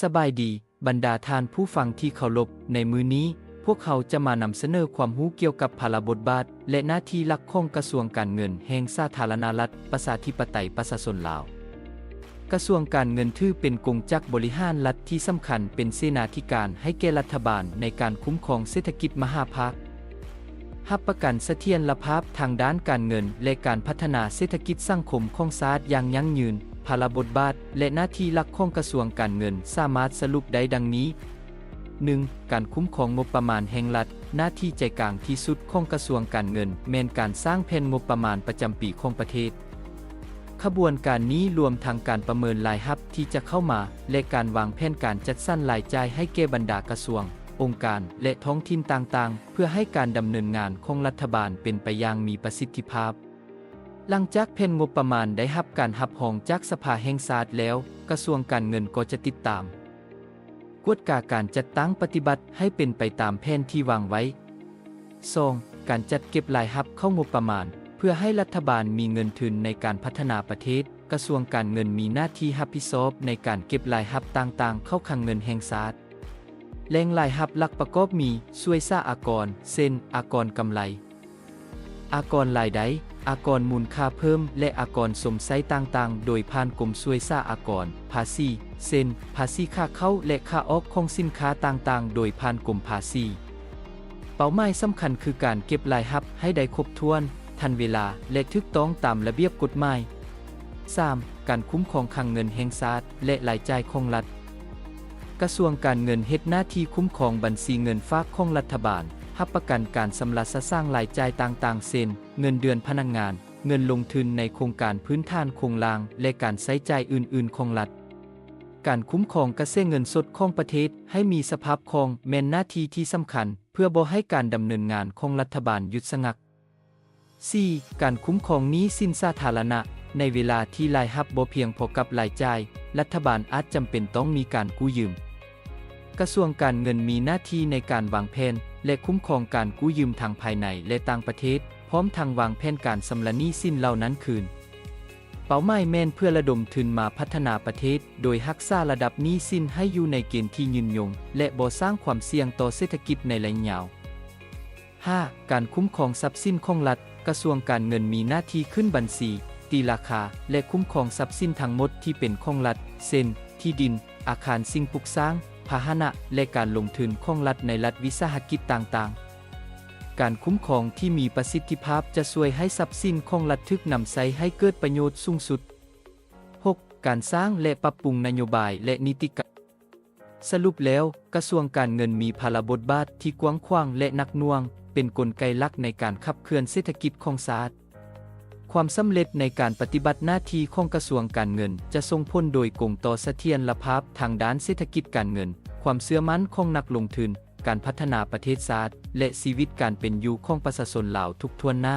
ສະບາຍດີ, ບັນດາທ່ານຜູ້ຟັງທີ່ເຄົາລົບ, ໃນມື້ນີ້, ພວກເຮົາຈະມານຳສະເໜີຄວາມຮູ້ກ່ຽວກັບພາລະບົດບາດ ແລະ ໜ້າທີ່ຫຼັກຂອງກະຊວງການເງິນແຫ່ງສາທາລະນະລັດ ປະຊາທິປະໄຕ ປະຊາຊົນລາວ. ກະຊວງການເງິນຖືເປັນກົງຈັກບໍລິຫານລັດທີ່ສຳຄັນ, ເປັນເສນາທິການໃຫ້ແກ່ລັດຖະບານໃນການຄຸ້ມຄອງເສດຖະກິດມະຫາພາກ, ຮັບປະກັນສະຖຽນລະພາບທາງດ້ານການເງິນ ແລະ ການພັດທະນາເສດຖະກິດສັງຄົມຂອງຊາດຢ່າງຢັ້ງຍືນ. ພາລະບົດບາດ ແລະ ໜ້າທີ່ຫຼັກຂອງກະຊວງການເງິນສາມາດສະຫຼຸບໄດ້ດັ່ງນີ້. ໜຶ່ງ, ການຄຸ້ມຄອງງົບປະມານແຫ່ງລັດ. ໜ້າທີ່ໃຈກາງທີ່ສຸດຂອງກະຊວງການເງິນແມ່ນການສ້າງແຜ່ນງົບປະມານປະຈຳປີຂອງປະເທດ. ຂະບວນການນີ້ລວມທັງການປະເມີນລາຍຮັບທີ່ຈະເຂົ້າມາ ແລະ ການວາງແຜນການຈັດສັນລາຍຈ່າຍໃຫ້ແກ່ບັນດາກະຊວງ, ອົງການ ແລະ ທ້ອງຖິ່ນຕ່າງໆ ເພື່ອໃຫ້ການດຳເນີນງານຂອງລັດຖະບານເປັນໄປຢ່າງມີປະສິດທິພາບ. ຫຼັງຈາກແຜ່ນງົບປະມານໄດ້ຮັບການຮັບຮອງຈາກສະພາແຫ່ງຊາດແລ້ວ, ກະຊວງການເງິນກໍຈະຕິດຕາມ, ກວດກາການຈັດຕັ້ງປະຕິບັດໃຫ້ເປັນໄປຕາມແຜນທີ່ວາງໄວ້. ສອງ, ການຈັດເກັບລາຍຮັບເຂົ້າງົບປະມານ. ເພື່ອໃຫ້ລັດຖະບານມີເງິນທຶນໃນການພັດທະນາປະເທດ, ກະຊວງການເງິນມີໜ້າທີ່ຮັບຜິດຊອບໃນການເກັບລາຍຮັບຕ່າງໆເຂົ້າຄັງເງິນແຫ່ງຊາດ. ແຫຼ່ງລາຍຮັບຫຼັກປະກອບມີ ສ່ວຍສາອາກອນ ເຊັ່ນ ອາກອນກຳໄລ, ອາກອນລາຍໄດ້, ອາກອນມູນຄ່າເພີ່ມ ແລະ ອາກອນຊົມໃຊ້ຕ່າງໆ ໂດຍຜ່ານກົມສ່ວຍສາອາກອນ, ພາສີ ເຊັ່ນ ພາສີຂາເຂົ້າ ແລະ ຂາອອກຂອງສິນຄ້າຕ່າງໆ ໂດຍຜ່ານກົມພາສີ. ເປົ້າໝາຍສຳຄັນຄືການເກັບລາຍຮັບໃຫ້ໄດ້ຄົບຖ້ວນ, ທັນເວລາ ແລະ ຖືກຕ້ອງຕາມລະບຽບກົດໝາຍ. ສາມ, ການຄຸ້ມຄອງຄັງເງິນແຫ່ງຊາດ ແລະ ລາຍຈ່າຍຂອງລັດ. ກະຊວງການເງິນເຮັດໜ້າທີ່ຄຸ້ມຄອງບັນຊີເງິນຝາກຂອງລັດຖະບານ, ຮັບປະກັນການຊຳລະສະສາງລາຍຈ່າຍຕ່າງໆ ເຊັ່ນ ເງິນເດືອນພະນັກງານ, ເງິນລົງທຶນໃນໂຄງການພື້ນຖານໂຄງລ່າງ ແລະ ການໃຊ້ຈ່າຍອື່ນໆຂອງລັດ. ການຄຸ້ມຄອງກະແສເງິນສົດຂອງປະເທດໃຫ້ມີສະພາບຄ່ອງ ແມ່ນໜ້າທີ່ທີ່ສຳຄັນ ເພື່ອບໍ່ໃຫ້ການດຳເນີນງານຂອງລັດຖະບານຢຸດສະງັກ. ສີ່, ການຄຸ້ມຄອງໜີ້ສິນສາທາລະນະ. ໃນເວລາທີ່ລາຍຮັບບໍ່ພຽງພໍກັບລາຍຈ່າຍ, ລັດຖະບານອາດຈຳເປັນຕ້ອງມີການກູ້ຢືມ. ກະຊວງການເງິນມີໜ້າທີ່ໃນການວາງແຜນ ແລະ ຄຸ້ມຄອງການກູ້ຢືມທັງພາຍໃນ ແລະ ຕ່າງປະເທດ, ພ້ອມທັງວາງແຜນການຊຳລະໜີ້ສິນເຫຼົ່ານັ້ນຄືນ. ເປົ້າໝາຍແມ່ນເພື່ອລະດົມທຶນມາພັດທະນາປະເທດ, ໂດຍຮັກສາລະດັບໜີ້ສິນໃຫ້ຢູ່ໃນເກນທີ່ຍືນຍົງ ແລະ ບໍ່ສ້າງຄວາມສ່ຽງຕໍ່ເສດຖະກິດໃນໄລຍະຍາວ. ຫ້າ, ການຄຸ້ມຄອງຊັບສິນຂອງລັດ. ກະຊວງການເງິນມີໜ້າທີ່ຂຶ້ນບັນຊີ, ຕີລາຄາ ແລະ ຄຸ້ມຄອງຊັບສິນທັງໝົດທີ່ເປັນຂອງລັດ, ເຊັ່ນ ທີ່ດິນ, ອາຄານສິ່ງປຸກສ້າງ, ພາຫະນະ ແລະ ການລົງທຶນຂອງລັດໃນລັດວິສາຫະກິດຕ່າງໆ. ການຄຸ້ມຄອງທີ່ມີປະສິດທິພາບຈະຊ່ວຍໃຫ້ຊັບສິນຂອງລັດຖືກນຳໃຊ້ໃຫ້ເກີດປະໂຫຍດສູງສຸດ. ຫົກ, ການສ້າງ ແລະ ປັບປຸງນະໂຍບາຍ ແລະ ນິຕິກຳ. ສະຫຼຸບແລ້ວ, ກະຊວງການເງິນມີພາລະບົດບາດທີ່ກວ້າງຂວາງ ແລະ ໜັກໜ່ວງ, ເປັນກົນໄກຫຼັກໃນການຂັບເຄື່ອນເສດຖະກິດຂອງຊາດ. ຄວາມສຳເລັດໃນການປະຕິບັດໜ້າທີ່ຂອງກະຊວງການເງິນຈະສົ່ງຜົນໂດຍກົງຕໍ່ສະຖຽນລະພາບທາງດ້ານເສດຖະກິດການເງິນ, ຄວາມເຊື່ອໝັ້ນຂອງນັກລົງທຶນ, ການພັດທະນາປະເທດຊາດ ແລະ ຊີວິດການເປັນຢູ່ຂອງປະຊາຊົນລາວທຸກຖ້ວນໜ້າ.